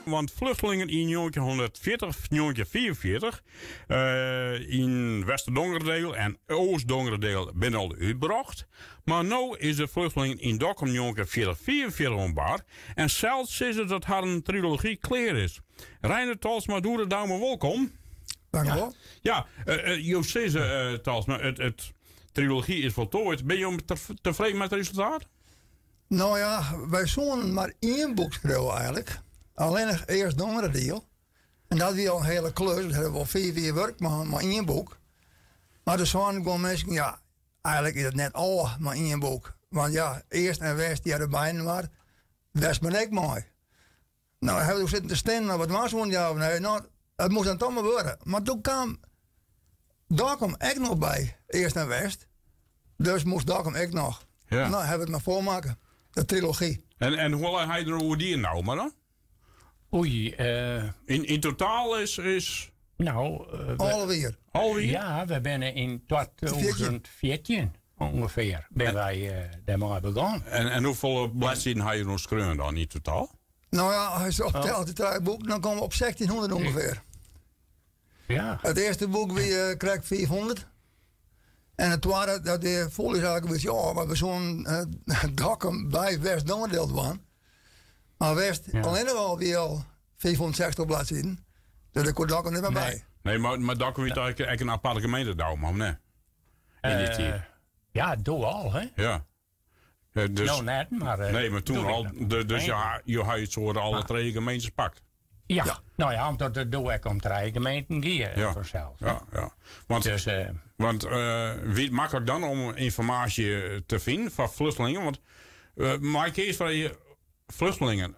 Want vluchtelingen yn 1940, 1944 yn Westerdongeradeel en Oostdongeradeel binne al útbrocht. Mar no is de vluchtelingen yn Dokkum 1940, 44 oan bar. En sels sizze dat harren trilogy klear is. Reiner Talsma, Doede Douma, wolkom. Dank u wel. Ja, jo sizze, Talsma, it trilogy is foltoaid. Binne jo tefreden mei it resultaat? No ja, wy soenen mar ien boek skriuwe eigenlik. Allinnich East-Dongeradiel. En dat wie al in hiele klus. We hawwe wol 5 jier wurk mei ien boek. Mar der seinen guon minsken, ja, eigenlik is it net ôf mei ien boek. Want ja, East en West hearre byinoar. West moat ek mei. No, hawwe we sitten te stinnen wat dwaan soenen, ja of nee. No, it moast dan toch mar wurde. Mar doe kaam Dokkum ek noch by East en West. Dus moast Dokkum ek noch. No, hawwe we it mar folmakke. De trilogy. En hoe lang ha je der oer dien no, mar dan? Oei. Yn totaal is No, 11 jier. 11 jier? Ja, we binne yn 2014 ûngefear binne wy dêrmei begûn. En hoefolle bledsiden ha je no skreaun dan yn totaal? No ja, as je optelt de trije boeken, dan komme we op 1600 ûngefear. It earste boek wie krekt 500. En it twadde, dat wie foel ús eigenlik in bytsje ôf, want we soenen Dokkum by West-Dongeradiel dwaan. Mar West allinnich al wie al 560 bladsiden. Dus dêr koe Dokkum net mear by. Nee, mar Dokkum wie eigentlik ek in aparte gemeente Douma, of net? Yn dy tiid. Ja, doe al, hè? Ja. Dus, no net, mar Nee, mar toen doe al. ik Dus ja, jo ha it soart alle trije gemeentes pakt. Ja. No ja, omdat it doe ek om trije gemeenten gie, fansels. Ja, ja. Want, Dus, wie it maklik dan om ynformaasje te finen foar fluchtelingen? Want mei ik earst freegje, fluchtelingen,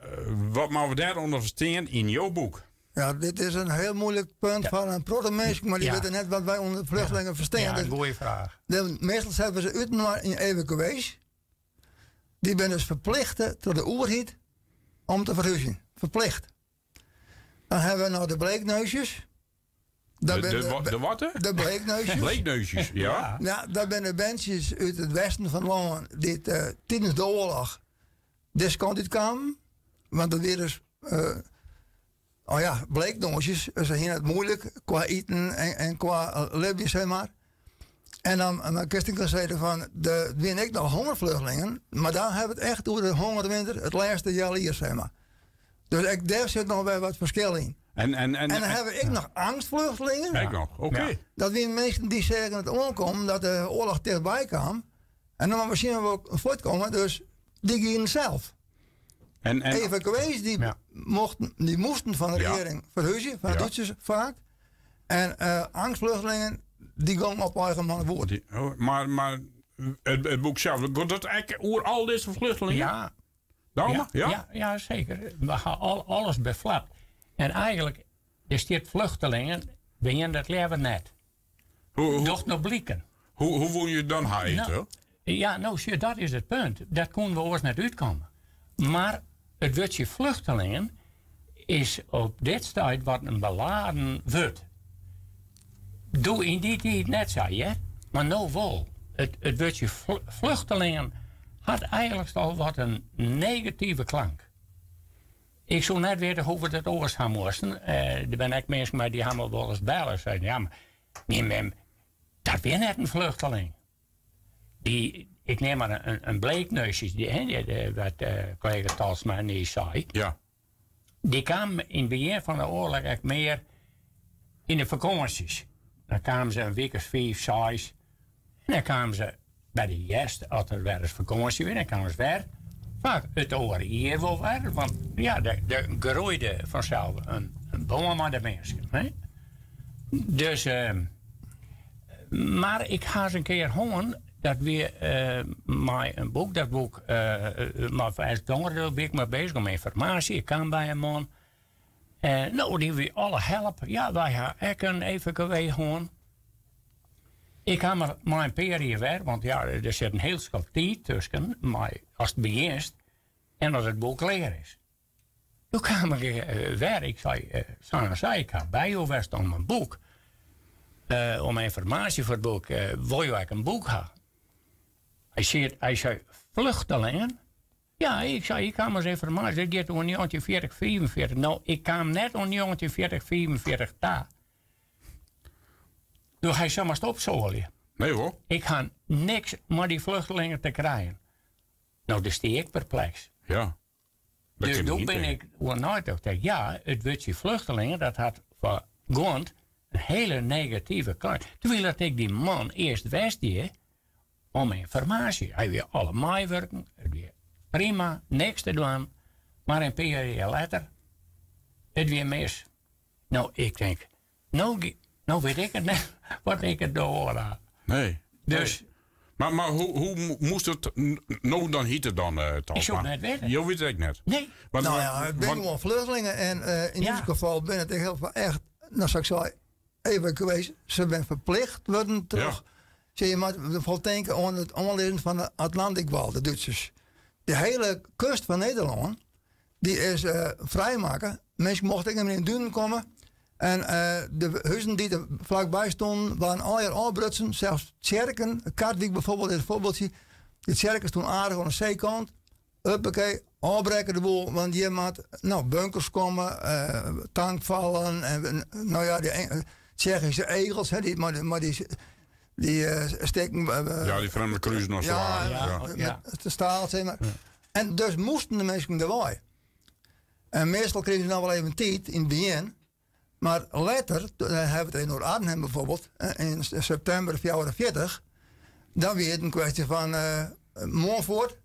wat moatte we dêrûnder ferstean yn jo boek? Ja, dit is in hiel muoilik punt foar in protte minsken, mar dy witte net wat wy ûnder fluchtelingen ferstean. Ja, in goede fraach. Meastal sette we se útinoar yn evakuees. Dy binne dus ferplichte troch de oerheid om te ferhúzjen. Ferplicht. Dan hawwe we noch de bleekneusjes. Dat binne De wat? De bleekneusjes. Bleekneusjes, ja. Ja, dat binne berntsjes út it westen fan it lân dy't tidens de oarloch dizze kant út kamen. Want dat wie dus, oh ja, bleekneusjes. Se hiene it moeilik kwa iten en kwa libjen, zeg maar. En dan kinst ek sizze fan, der wiene ek noch hongerfluchtlingen, mar dan hawwe we it echt oer de hongerwinter, it lêste healjier, zeg maar. Dus ek dêr sit noch wer wat ferskil yn. En dan hawwe we ek noch eangstfluchtlingen. Ek noch, oké. Dat wiene minsken dy't seagen it oankommen dat de oarloch tichtby kaam. En dan moatte we wol fuortkomme, dus dy gienen sels. Evakuees dy mochten, dy moasten fan de regering ferhúzje, fan de Dútsers faak. En eangstfluchtlingen, dy gongen op eigen manneboet. Oh, mar it boek sels, giet dat ek oer al dizze vluchtelingen? Ja. Douma? Ja, Ja? ja, ja, seker. We ha alles beflapt. En eigenlik, der stiet vluchtelingen, we hiene dat leaver net. Docht no bliken. Hoe woene je it dan ha, No, ja, no, sjoch, dat is it punt. Dat koenen we oars net útkomme. Mar it wurdsje vluchtelingen is op dit stuit wat in beladen wurd. Doe yn dy tiid net sa, hear. Mar no wol. It wurdsje vluchtelingen hat eigenlik al wat in negative klank. Ik soe net witte hoe't we dat oars ha moasten. Der binne ek minsken mei dy ha my wolris belle. Seiden, ja, mar myn mem, dat wie net in vluchteling. Dy, ik neam mar in bleekneusjes, dy, hè, dy, dy, wat kollega Talsma niis sei. Dy kaam yn it begjin fan de oarloch ek mear yn de fakânsjes. Dan kamen se in wike as 5, 6. En dan kamen se by de hjerst, as der wer ris fakânsje wie, dan kamen se wer. Faak it oare jier wol wer, want ja, der groeide fansels in bân mei de minsken. Hè? Dus, mar ik ha ris in kear hân, dat wie mei in boek, dat boek, mei East Dongeradiel wie ik mei bezich om ynformaasje. Ik kaam by in man. En no, dy wie alle help. Ja, wy ha ek in evakuee hân. Ik ha mar mei in pear jier wer, want ja, der sit in hiel skoft tiid tusken mei ast begjinst en as it boek klear is. Doe kaam ik wer, ik sei, sa en sa, ik ha by jo west om in boek, om ynformaasje foar it boek, wol jo ek in boek ha? Hy sei, vluchtelingen? Ja, ik sei, ik ha mar ynformaasje, dit giet oer 1940, 45. No, ik kaam net oan 1940, 45 ta. Doe hy sei, moatst opsoalje. Nee hoor. Ik ha niks mei dy vluchtelingen te krijen. No, dêr stie ik perpleks. Ja. Dat Dus kin doe niet bin tegen. ik oer neitocht. Ja, it wurdsje vluchtelingen, dat hat foar guont in hiele negative kant. Terwyl dat ik dy man earst west hie om ynformaasje. Hy wie alle meiwurken, it wie prima, niks te dwaan. Mar in pear jier letter, it wie mis. No, ik tink, no, no wit ik it net wat ik it doar ha. Nee. Dus Nee. Mar hoe moast it no dan hite dan, Ik soe it net witte. Jo witte it ek net? Nee. Want, Nou ja, it binne gewoan vluchtelingen en yn Ja. ús gefal binne it ek hiel folle echt, nou sa't ik sei, evakuees. Se binne ferplicht wurden troch. Sjoch, je moatte bijvoorbeeld tinke oan it oanlizzen fan de Atlantikwal, de Dútsers. De hiele kust fan Nederlân, dy is frijmakke. Minsken mochten ek net mear yn dunen komme. En de huzen dy't der flakby stonden, waarden allegear ôfbrutsen. Sels tsjerken, Katwyk bijvoorbeeld is in foarbyldje. De tsjerken stonden aardich oan de seekant. Huppakee, ôfbrekke de boel, want hjir moat no bunkers komme, tankfallen en nou ja, dy Tsjechische egels, hè, dy mei dy stikken. Ja, dy frjemde kruisen of zo. Ja, Ja. met Ja. de staal, zeg maar. En dus moasten de minsken derwei. En meastal krigen se noch wol even tiid yn it begjin. Mar letter, dan hawwe we it even oer Arnhem bijvoorbeeld, yn septimber 44, dan wie it in kwestje fan moarn fuort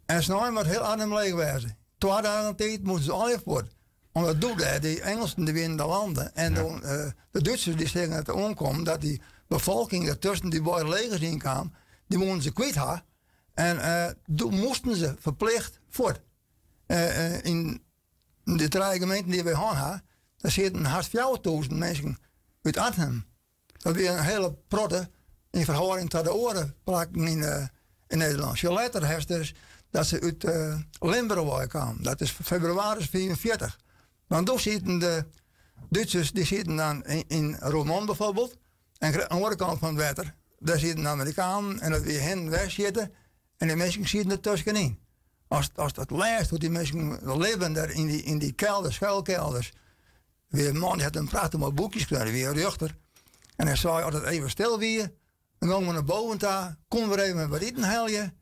en snein moat hiel Arnhem leech wêze. 2 dagen tiid moasten se allegear fuort. Omdat doe dêr dy Engelsen dy wienen de landen en dan de Dútsers dy seagen it oankommen dat dy befolking der tusken dy beide legers yn kaam, dy woenen se kwyt ha. En doe moasten se ferplicht fuort. Yn de trije gemeenten dy't wy hân ha, dêr sieten hast 4000 minsken út Arnhem. Dat wie in hiele protte yn ferhâlding ta de oare plakken yn Nederlân. Sjoch, letter hast dus dat se út Limburch wei kamen. Dat is febrewaris 44. Want doe sieten de Dútsers, dy sieten dan yn Roermond bijvoorbeeld. En oan de oare kant fan it wetter, dêr sieten de Amerikanen en dat wie hin en wer sjitte. En de minsken sieten der tuskenyn. As dat lêst hoe't dy minsken libben dêr yn dy kelders, schuilkelders. Wie in man die hat in prachtich moai boekje skreaun, die wie in rjochter. En hy sei, as it even stil wie, dan gongen we nei boven ta, koenen we even wat iten helje.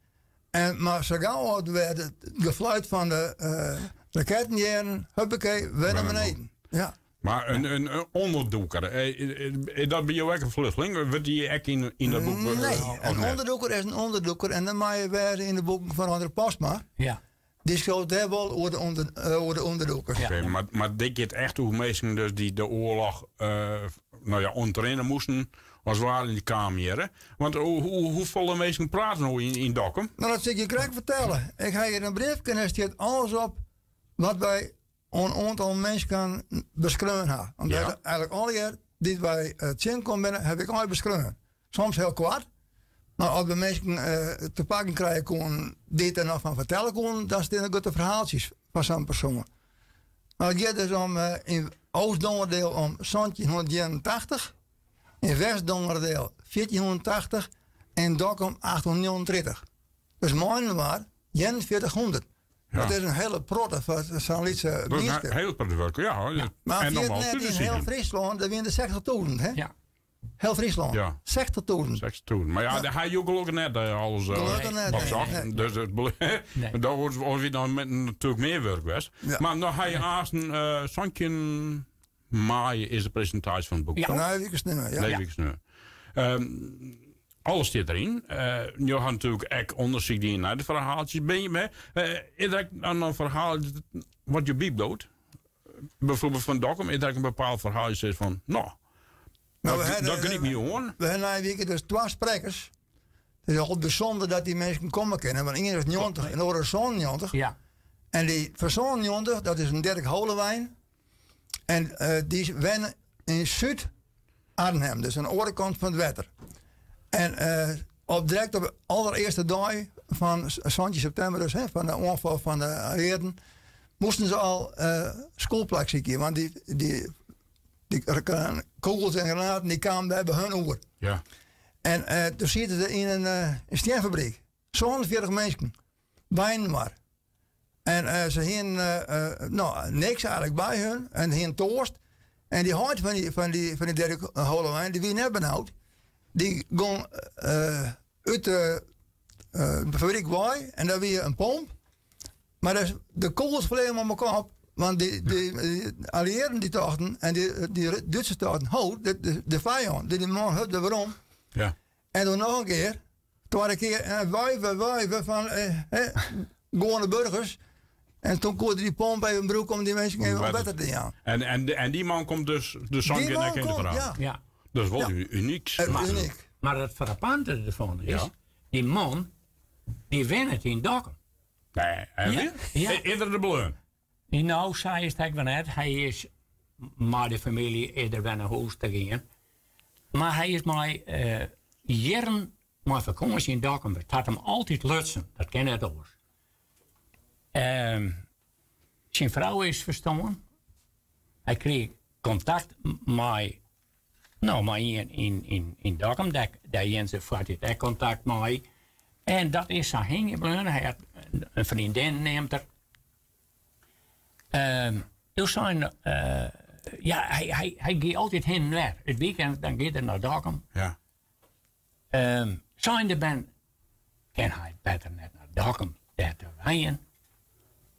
En, mar sa gau as we it gefluit fan de raketten hearden, huppakee, wer nei beneden. Ja. Mar in ûnderdûker, is dat by jo ek in vluchteling? Wurdt dy ek yn dat boek Nee, of in net? ûnderdûker is in ûnderdûker en dan mei je wêze yn de boeken fan André Postma. Dy skriuwt dêr wol oer de ûnderdûkers. Oké, mar dit giet echt oer minsken dus dy't de oarloch nou ja, ûntrinne moasten, as it ware, yn dy kaam hjir. Hè? Want hoefolle minsken prate no yn Dokkum? Nou, dat sil ik je krekt fertelle. Ik ha hjir in briefke en dêr stiet alles op wat wy oan in oantal minsken beskreaun ha. Omdat eigentlik allegear dy't wy tsjinkommen binne, ha ik allegear beskreaun. Soms hiel koart, mar as we minsken te pakken krije koenen dy't der noch fan fertelle koenen, dan steane der grutte ferhaaltsjes fan sa'n persoan. Mar it giet dus om yn Oost-Dongeradeel om 1781, yn West-Dongeradeel 1480 en Dokkum 1839. Dus mei-inoar 4100. Dat is in hiele protte foar sa'n lytse Dat is een mienskip. hiele protte wurk, ja. Ja. Mar En vergeet normaal net, te yn zien. hiel Fryslân, dêr wiene der 60.000, hè? Ja. Hiel Fryslân. Ja. 60.000. 60.000. Mar ja, Ja. dêr ha jo gelokkich net alles Gelokkich net, wat nee, zocht. nee. Dus it Nee. daar wordt weer dan met natuurlijk meer werk best. Ja. Maar dan ga je aanstaan, 17 mei is de presentatie van het boek. Ja. toch? Nee, wike sneon, ja. Nee, Ja. wike sneon. Alles stiet deryn. Jo ha natuerlik ek ûndersyk dien nei de ferhaaltsjes. Ben je me, is der ek dan in ferhaal wat je bybliuwt? Bijvoorbeeld fan Dokkum, is der ek in bepaald ferhaal dat je sizze fan, no, Nou, we hadden, dat grypt my oan. We ha nije wike dus 2 sprekkers. It is al bysûnder dat dy minsken komme kinne, want ien is 90 en de oare is 97. Ja. En dy fan 97, dat is in Dirk Holewijn. En dy wenne yn Súd-Arnhem, dus oan de oare kant fan it wetter. En direkt op de allerearste dei fan 17 septimber, dus, hè, fan de oanfal fan de Alliearden, moasten se al skûlplak sykje, want dy kûgels en granaten dy kamen dêr by hun oer. Ja. En doe sieten se yn in stienfabryk. 47 minsken. Byinoar. En eh, se hienen eh, eh, no, niks eigenlijk by hun en hienen toarst. En dy heit fan dy, fan dy, fan dy Dirk Holewijn, dy wie net benaud. Dy gong út de fabryk wei en dêr wie in pomp. Mar dus, de kûgels fleagen om 'e kop, want dy, dy, dy alliearden dy tochten en dy, dy Dútsers tochten, ho, de, de fijân, dy man hup der werom. Ja. En toen noch in kear, twadde kear, en wuiven, wuiven fan eh, gewoane burgers. En toen koe dy pomp even brûke om dy minsken even wetter te jaan. En, en, en dy man komt dus de sân kear nei Kindervrouw. Ja. Ja. Dat is wol unyk. Maar, Unyk. mar it frappante derfan is, Ja. dy man dy wennet yn Dokkum. Nee, en Ja. Ja. Is er der bleaun? No, sa is it ek wer net. Hy is mei de famylje is der wer nei hûs ta gien. Mar hy is mei eh, jierren mei fakânsje yn Dokkum. It hat him altyd lutsen. Dat kin net oars. Syn frou is ferstoarn. Hy krige kontakt mei, no, mei ien yn, yn, yn Dokkum. Dêr, dêr hienen se foartiid ek kontakt mei. En dat is sa hingjen bleaun. Hy hat in freondin, neamt er. Doe sein, uh, ja, hy, hy, hy gie altyd hin en wer. It weekend dan gie er nei Dokkum. Ja. Sein de bern, kin hy better net nei Dokkum dêr te wenjen?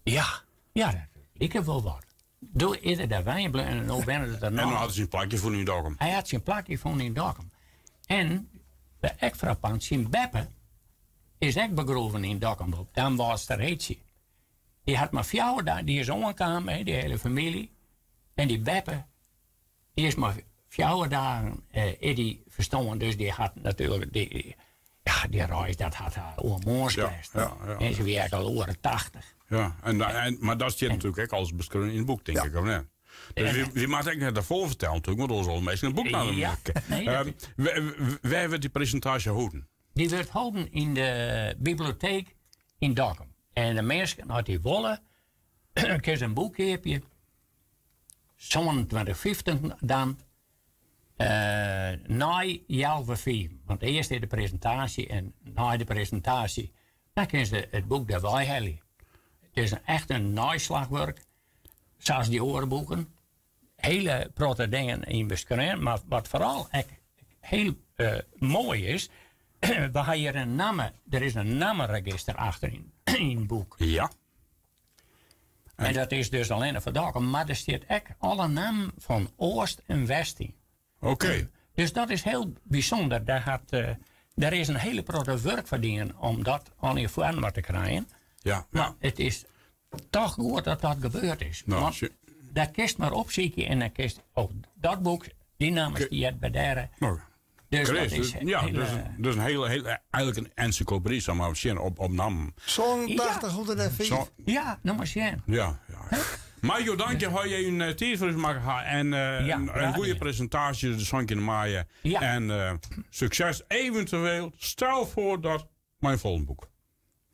Ja. Ja, dat like wol wat. Doe is er dêr wenjen bleaun en no wennet er En noch. dan hat er syn plakje fûn yn Dokkum. Hy hat syn plakje fûn yn Dokkum. En, ek frappant, syn beppe is ek begroeven yn Dokkum op Damwâldsterheetsje. Dy hat mar fjouwer dagen, dy is oankaam, hè, dy hiele famylje. En dy beppe, dy is mar fjouwer dagen eh, is dy ferstoarn. Dus dy hat natuerlik, dy, ja, dy reis, dat hat har oermânsk Ja, west. ja, ja. En se wie ek al oer de 80. Ja, en, en, mar dat stiet natuerlik ek alles beskreaun yn it boek, tink ik, of net? Dus wy moatte ek net te folle fertelle natuerlik, want oars wolle minsken it boek net Ja, nee, dat Wêr wurdt dy presintaasje holden? Dy wurdt holden yn de biblioteek yn Dokkum. En de minsken, as dy wolle, kinne se in boek keapje. 27,50 dan. Eh, nei healwei fiven. Want earst is de presintaasje en nei de presintaasje dan kinne se it boek dêr weihelje. It is echt in neislachwurk, sa as dy oare boeken. Hiele protte dingen yn beskreaun, mar wat foaral ek hiel eh, moai is, we ha hjir in namme, der is in nammeregister achter yn it boek. Ja. En dat is dus allinne foar Dokkum, mar der stiet ek alle nammen fan Oast en West yn. Oké. Dus dat is hiel bysûnder. Dêr, hat, eh, dêr is in hiele protte wurk foar dien om dat allegear foarinoar te krijen. Mar it is toch goed dat dat gebeurd is. No, Want dêr kinst mar opsykje en dan kinst, oh, dat boek, dy namme stiet by dêr. No, Dus dat Chris, is dus, ja, hele- dus, dus in hiele, hiele, eigentlik in ensyklopedy, sa mar sjen, op, op nammen. 8705. Zo, Ja, no mar sjen. ja, ja. Majo, dank je dat je een tijd voor ons maken ha. En Ja, een graag goede gedaan. presentatie, de 17 mei. Ja. En succes eventueel. Stel voor dat mijn volgende boek.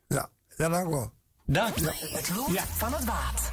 Ja, ja, dank wel. Dank. It lûd fan it Waad.